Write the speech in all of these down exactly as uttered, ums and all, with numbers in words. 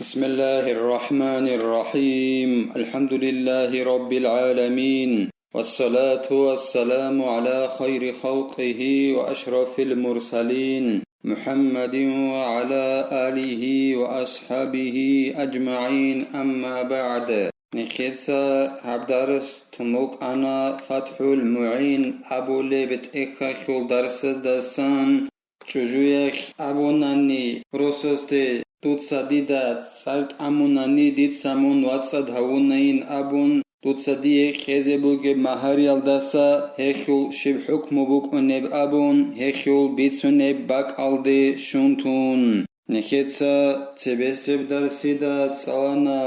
بسم الله الرحمن الرحيم. الحمد لله رب العالمين. والصلاة والسلام على خير خلقه وأشرف المرسلين محمد وعلى آله وأصحابه أجمعين. أما بعد. Нехеца гьаб дарс тумукъана ФатхӀул МугӀин абулеб тӀехьалъул дарсаздасан. ЧӀужуялъ абунани росасде: «Дуца дида цӀар тӀамунани, дица мун вацӀцӀад гьавунайин», — абун, «Дуца дие кьезе бугеб магьариялдаса гьелъул щиб хӀукму букӀунеб», — абун, гьелъул бицунеб бакӀалде щун тун. Нехеца цебесеб дарсида цӀалана.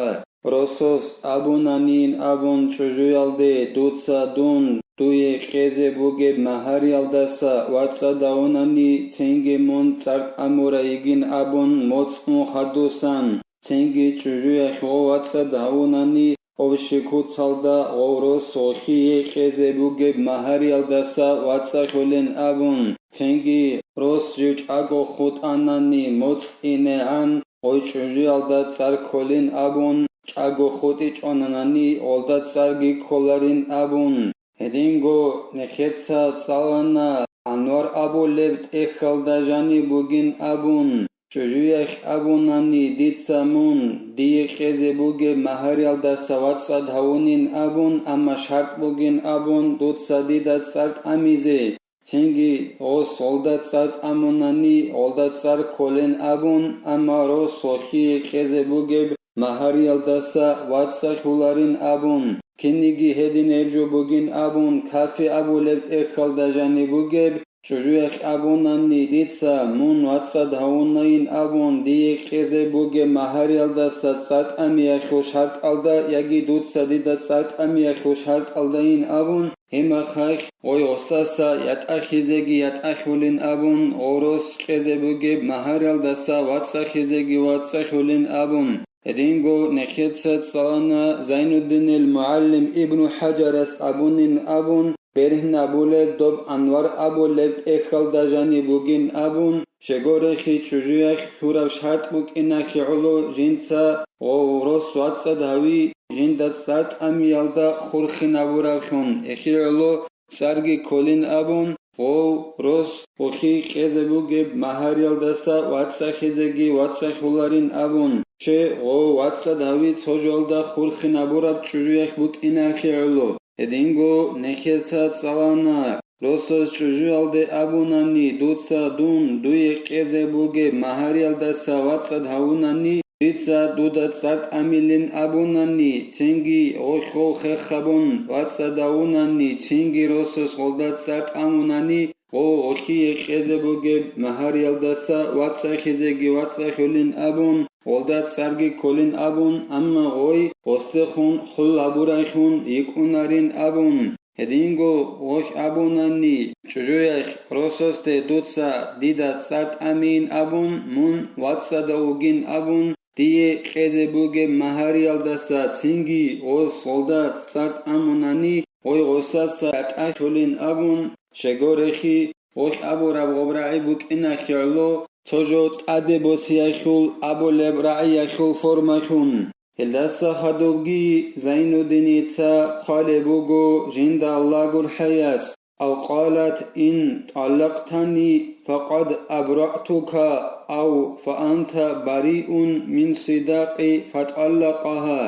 Росас абунанин абун чӀужуялде: «Дуца дун дуе кьезе бугеб магьариялдаса вацӀцӀад гьавунани, цинги мун цӀар тӀамурай йигин», — абун моцӀ ун хадусан, цинги чӀужуялъ гъов вацӀцӀад гьавунани, гъов щекуцалда гъов рос гъолъие кьезе бугеб магьариялдаса вацӀцӀалъулин абун, цинги рос жив чӀаго хутӀанани моцӀ инегӀан, гъой чӀужуялда цӀар кколин абун, чӀаго хутӀичӀонанани, гъолда цӀарги кколарин абун. Гьединго нехеца цӀалана, Анвар абулеб тӀехьалда жаниб бугин абун, чӀужуялъ абунани: «Дица мун дие кьезе бугеб магьариялдаса вацӀцӀад гьавунин», — абун, амма шартӀ бугин абун, дуца дида цӀар тӀамизе. Цинги гъос гъолда цӀар тӀамунани, гъолда цӀар кколин абун, амма рос гъолъие кьезе бугеб магьариялдаса вацӀцӀалъуларин абун, кинниги гьедин гьеб жо бугин абун, кафе абулеб тӀехьалда жаниб бугеб, чӀужуялъ абунани: «Дица мун вацӀцӀад гьавунайин», — абун, дие кьезе бугеб магьариялдаса цӀар тӀамиялъул шартӀалда яги дуца дида цӀар тӀамиялъул шартӀалдайин абун, гьеб мехалъ гъой гъосаса ятӀахьизеги ятӀахьулин абун, гъов рос кьезе бугеб магьариялдаса вацӀцӀалъизеги вацӀцӀалъулин абун. Гьединго нехеца цӀалана Зайнуддинил мугӀалим Ибну ХӀажарас абунин абун, бергьин абулеб доб Анвар абулеб тӀехьалда жаниб бугин абун, щегорехи чӀужуялъ лъураб шартӀ букӀиналъе гӀоло жинца гъов рос вацӀцӀад гьави, жинда цӀар тӀамиялда хурхинабураблъун, эхи гӀоло цӀарги кколин абун, гъов рос гъолъие кьезе бугеб магьариялдаса вацӀцӀалъизеги вацӀцӀалъуларин абун, щай гъов вацӀцӀад гьави цо жоялда хурхинабураб чӀужуялъ букӀиналъе гӀоло. Гьединго нехеца цӀалана, росас чӀужуялде абунани: «Дуца дун дуе кьезе бугеб магьариялдаса вацӀцӀад гьавунани, дица дуда цӀар тӀамилин», — абунани, цинги гъолъ гъов хехабун вацӀцӀад гьавунани, цинги росас гъолда цӀар тӀамунани, гъов гъолъие кьезе бугеб магьариялдаса вацӀцӀалъизеги вацӀцӀалъулин абун, гъолда цӀарги кколин абун, амма гъой гъосдехун хул гьабурайлъун йикӀунарин абун. Гьединго гъолъ абунани чӀужуялъ росасде: «Дуца дида цӀар тӀамийин абун, мун вацӀцӀадав вугин», — абун, дие кьезе бугеб магьариялдаса цинги гъос гъолда цӀар тӀамунани, гъой гъосаса ятӀахьулин абун, щегорехи, гъолъ абураб гъоб рагӀи букӀиналъе гӀоло, цо жо тӀаде босиялъул абулеб рагӀиялъул формалъун. Гьелдаса хадубги Зайнуддиница хъвалеб буго жинда Аллагь гурхӀаяс: «Ав къалат: ин тӀаллакътани, факъад абраътука, ав фаанта бариун мин сидакъи фатӀаллакъагьа».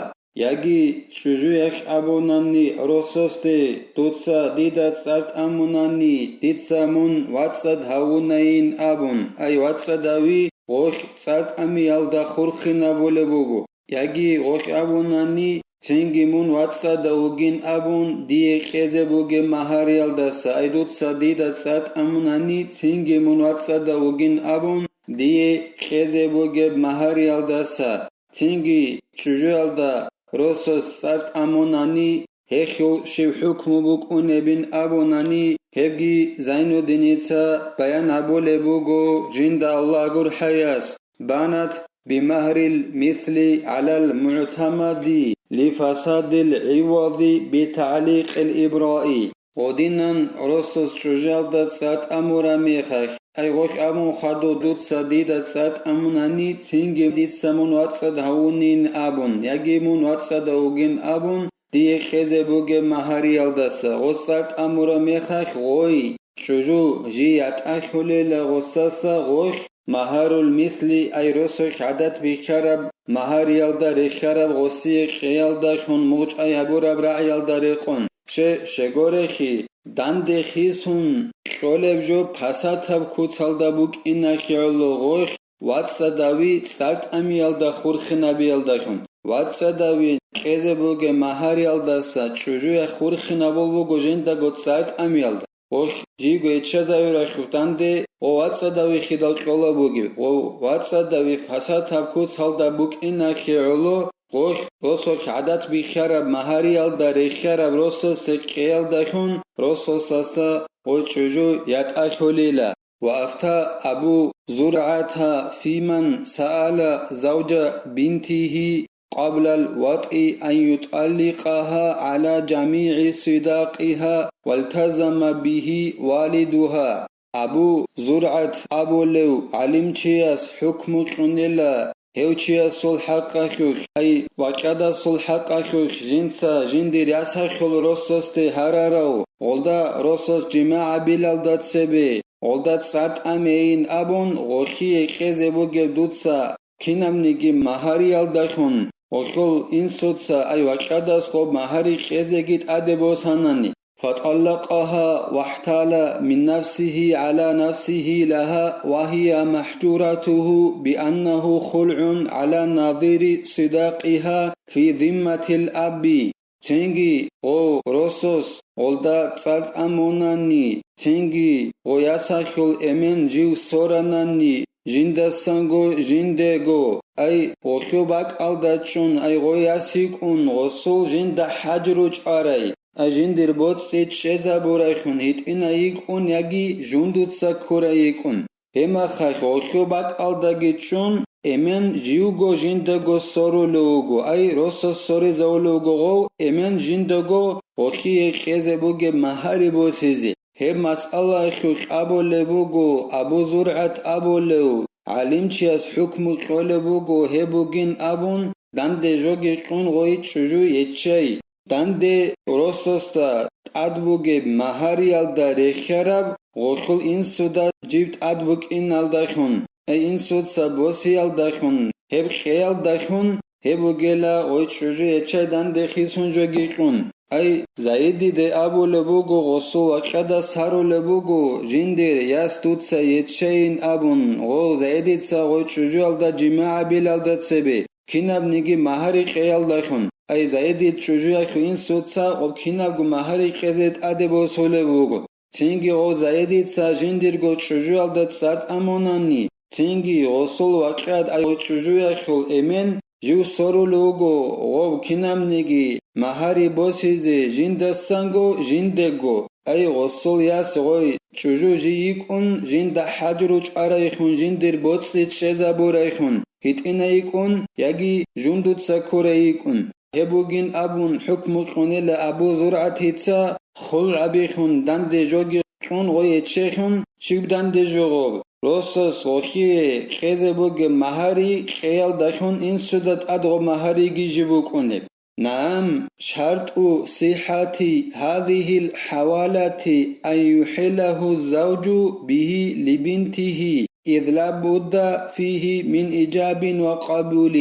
Яги чӀужуялъ абунани росасде: «Дуца дида цӀар тӀамунани, дица мун вацӀцӀад гьавунайин», — абун, ай вацӀцӀад гьави, гъолъ цӀар тӀамиялда хурхинабулеб буго. Яги гъолъ абунани, цинги мун вацӀцӀадав вугин абун, дие кьезе бугеб магьариялдаса, ай дуца дида цӀар тӀамунани, цинги мун вацӀцӀадав вугин абун, дие кьезе бугеб магьариялдаса, цинги чӀужуялда росас цӀар тӀамунани, гьелъул щиб хӀукму букӀунебин абунани, гьебги Зайнуддиница баян гьабулеб буго жинда Аллагь гурхӀаяс: «Банат бимагьрил мисли гӀалал мугӀтамади, лифасадил гӀивади битагӀликъил ибраи». Гъодинан росас чӀужуялда цӀар тӀамураб мехалъ, Ай гъолъ абун хадур дуца дида цӀар тӀамунани, цинги дица мун вацӀцӀад гьавунин абун, яги мун вацӀцӀадав вугин абун, дие кьезе бугеб магьариялдаса, гъос цӀар тӀамураб мехалъ гъой, чӀужу, жий ятӀалъулела гъосаса гъолъ, магьарул мисли, ай росулъ гӀадат бихьараб магьариялда рехьараб гъосие кьеялдалъун мугъчӀай гьабураб рагӀиялда рекъон, ще, щегорехи, данде хисун кьолеб жо пасатаб куцалда букӀиналъе гӀоло гъолъ, вацӀцӀадави цӀар тӀамиялда хурхинабиялдалъун, вацӀцӀадави кьезе бугеб магьариялдаса чӀужуялъ хурхинабул буго жиндаго цӀар тӀамиялда. Гъолъ жийго иччазавиралъув данде ва вацӀцӀадави хидал кьола бугеб, ва вацӀцӀадави пасатаб куцалда букӀиналъе гӀоло, гъолъ росулъ гӀадат бихьараб магьариялда рехьараб росасе кьеялдалъун росасаса гъой чӀужу ятӀалъулила. وأفتى أبو زرعة في من سأل زوج بنته قبل الوطء أن يطلقها على جميع صداقها والتزم به والدها. Абу ЗургӀат абулев гӀалимчияс хӀукму кьунила гьев чиясул хӀакъалъулъ, ай, вакъадасул хӀакъалъулъ жинца жиндир ясалъул росасде гьарарав, гъолда росас жимагӀ гьабилалда цебе, гъолда цӀар тӀамейин абун, гъолъие кьезе бугеб дуца кинабниги магьариялдалъун, гъолъул инсуца, ай, вакъадас гъоб магьари кьезеги тӀаде босанани, فطلقها واحتال من نفسه على نفسه لها وهي محجورته بأنه خلع على نظير صداقها في ذمة الأب. Цинги гъов росас гъолда цӀар тӀамунани, цинги гъов ясалъул эмен жив соранани, жиндасанго жиндего, ай, гъолъул бакӀалда чӀун, ай, гъов яс йикӀун, гъосул жинда хӀажру чӀварай, ай, жиндир боцӀи чӀезабурайхун гьитӀинай йикӀун яги жундуца ккурай йикӀун. Гьеб мехалъ гъолъул бакӀалдаги чӀун, эмен живго жиндаго сорулев вуго, ай, росас соризавулев вуго гъов, эмен жиндаго гъолъие кьезе бугеб магьари босизе. Гьеб масъалаялъулъ абулеб буго, Абу ЗургӀат абулев гӀалимчияс хӀукму кьолеб буго гьеб бугин абун, данде жоги кьун гъой чӀужу еччай. Данде росасда тӀад бугеб магьариялда рехьараб гъолъул инсуда жиб тӀад букӀиналдалъун, ай, инсуца босиялдалъун, гьеб кьеялдалъун, гьеб бугела гъой чӀужу еччай данде хисун жоги кьун. Ай, Заидиде абулеб буго, гъосул вакъадас гьарулеб буго, жиндир яс дуца еччайин абун, гъов Заидица гъой чӀужуялда жимагӀ гьабилалда цебе, кинабниги магьари кьеялдалъун, ай, Заидил чӀужуялъул инсуца гъоб кинабго магьари кьезе тӀаде босулеб буго. Цинги гъов Заидица жиндирго чӀужуялда цӀар тӀамунани, цинги гъосул вакъад ай чӀужуялъул эмен жив сорулев вуго гъов кинабниги магьари босизе жиндасанго жиндего, ай, гъосул яс гъой чӀужу жий йикӀун, жинда хӀажру чӀварайхун, жиндир боцӀи чӀезабурайхун, гьитӀинай йикӀун яги жундуца ккурай йикӀун. Гьеб бугин абун хӀукму кьунила Абу ЗургӀатица, хулгӀ гьабихьун данде жоги кьун гъой еччехьун, щиб данде жо гъоб, росас гъолъие кьезе бугеб магьари кьеялдалъун инсуда тӀад гъоб магьариги жиб букӀунеб. نعم، شرط صحة هذه الحوالة أن يحله الزوج به لبنته، إذ لا بد فيه من إيجاب وقبول.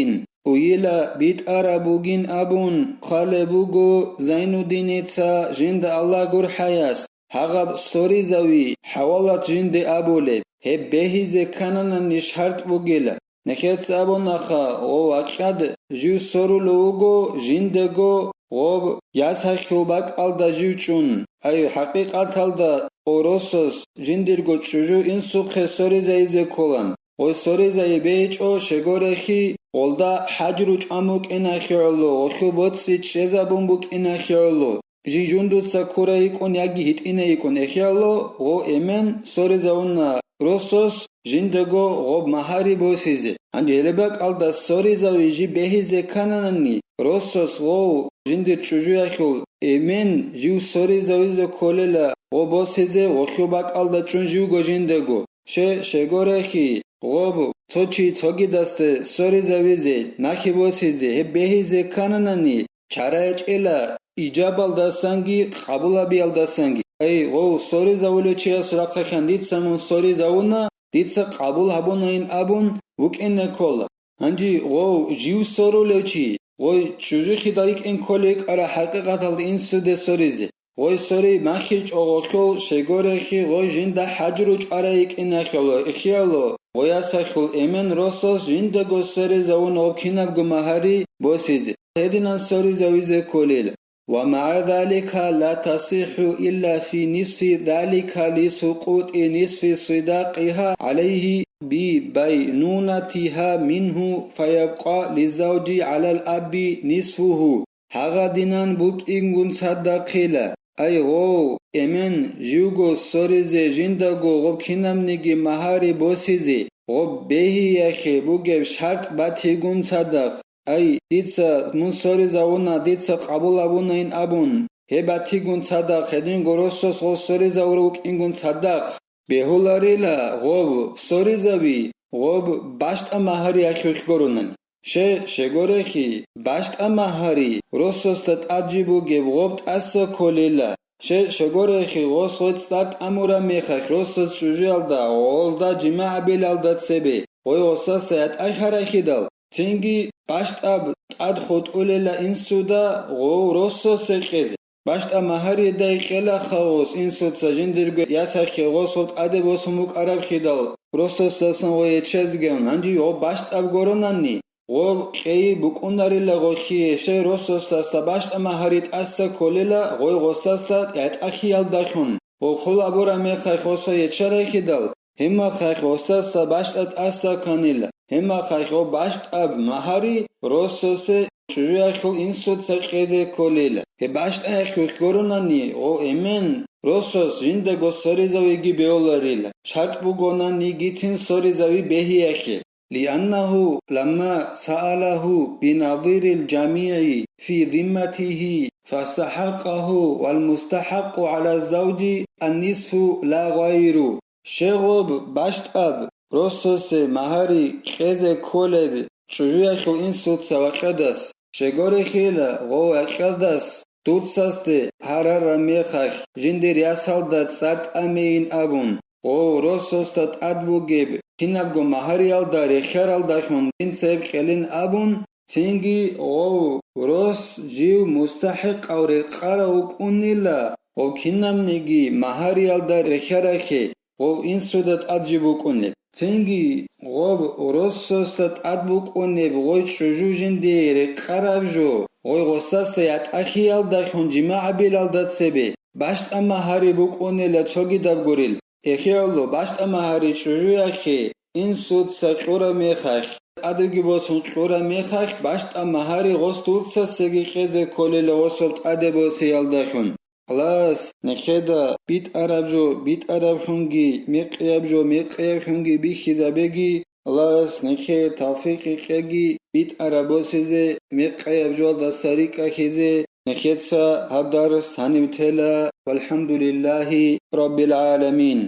Уйила битӀараб бугин абун хъвалеб буго Зайнуддиница, жинда Аллагь гурхӀаяс, гьагъаб соризави хӀавалат жинде абулеб, гьеб бегьизе ккананани шартӀ бугила. Нехеца абунаха, гъов вакъад жив сорулев вуго жиндего гъоб ясалъул бакӀалда жив чӀун, ай, хӀакъикъаталда гъов росас жиндирго чӀужу инсухъе соризайизе кколан. Гъой соризайи бегьичӀо щегорехи, гъолда хӀажру чӀван букӀиналъе гӀоло, гъолъул боцӀи чӀезабун букӀиналъе гӀоло, жий жундуца ккурай йикӀун яги гьитӀинай йикӀун эхияло, гъов эмен соризавуна росас жиндаго гъоб магьари босизе. Гьанже гьелеб бакӀалда соризави жиб бегьизе ккананани, росас гъов жиндир чӀужуялъул эмен жив соризавизе кколела гъо босизе, гъолъул бакӀалда чӀун живго жиндаго. Ще, щегорехи, гъоб, цо чи цогидасде соризавизе, нахи босизе, гьеб бегьизе ккананани, чара гьечӀела ижабалдасанги къабулабиялдасанги. Ай, гъов, соризавулев чиясул рахъалъан дица мун соризавуна, дица къабул гьабунайин абун вукӀине ккола. Гьанже гъов, жив сорулев чи, гъой чӀужухъидал йикӀин кколей кӀара хӀакъикъаталда инсуде соризе. Гъой сори махьичӀого хьул, щегорехи гъой жинда хӀажру чӀварай йикӀинахьало, ихьияло, гъоясахьул эмен росас жиндаго соризавун гъоб кинабго магьари босизе. Гьединан соризавизе кколел. ومع ذلك لا تصح إلا في نصف ذلك لسقوط نصف صداقها عليه ببينونتها منه فيبقى للزوج على الأب نصفه. Гьагъадинан букӀингун цадахъила. Ай гъов, эмен, живго соризе жиндаго гъоб кинабниги магьари босизе, гъоб бегьияхъе бугеб шартӀ батигун цадахъ. Ай, дица мун соризавуна, дица къабул абунайин абун, гьеб батигун цадахъ, гьединго росас гъов соризавурав вукӀингун цадахъ, бегьуларила гъоб соризави, гъоб бащтӀа магьари ахьухь гуронани. Ще, щегорехи, бащтӀа магьари росасда тӀаджи бугеб гъоб тӀаса кколила. Ще, щегорехи, гъос гъой цӀар тӀамураб мехалъ росас чӀужуялда гъолда жимагӀ абилалда цебе, гъой гъосаса ятӀахъарахидал, цинги бащтӀаб тӀад хутӀулела инсуда гъов росасе кьезе. БащтӀа магьаридай кьела хавус инсуца жиндирго ясахъе гъосул тӀаде босун букӀарабхидал, росасдасан гъой гьечезеган, гьанже гъо бащтӀаб гуронани, гъо кьейи букӀунарила гъохие, щай росасдаса бащтӀа магьари тӀаса кколела гъой гъосасда ятӀахъиялдалъун, гъо хъул абураб мехалъ гъосо гьечарайхидал, гьебмахалъ гъосаса бащтӀа тӀаса кканила, гьебмахалъ гъо бащтӀаб магьари росасе чӀужуялъул инсуца кьезе кколила. Гьеб бащтӀаялъулъ гуронани гъо эмен росас жиндаго соризавиги бегьуларила, шартӀ бугонаниги цин соризави бегьиялъе. لأنه لما سأله بنظير الجميع في ذمته فاستحقه والمستحق على الزوج النصف لا غير. Ще гъоб бащтӀаб росасе магьари кьезе кколеб чӀужуялъул инсуца вакьадас, щегорехила гъов вакьадас дуцасде гьарараб мехалъ жиндир ясалда цӀар тӀамейин абун, гъов росасда тӀад бугеб кинабго магьариялда рехьаралдалъун дин цеб кьелин абун, цинги гъов рос жив мустахӀикъав рекъарав вукӀунила, гъов кинабниги магьариялда рехьарахье, гъов инсуда тӀад жиб букӀунеб. Цинги гъоб росасда тӀад букӀунеб гъой чӀужу жиндие рекъараб жо, гъой гъосаса ятӀахъиялдалъун жимагӀ абилалда цебе, бащтӀа магьари букӀунила цогидаб гурел. Эхиялъул бащтӀа магьари чӀужуялъе инсуца кьураб мехалъ, тӀадеги босун кьураб мехалъ, бащтӀа магьари гъос дуцасеги кьезе кколила гъосул тӀаде босиялдалъун. Аллагьас нехеда битӀараб жо битӀарабхунги, мекъияб жо мекъиябхунги бихьизабеги, Аллагьас нехее тавфикъ кьеги битӀараб босизе, мекъияб жоялдаса рикӀкӀахьизе. Нехеца гьаб дарс гьанив тела. ВалхӀамдулиллагьи раббил гӀаламин.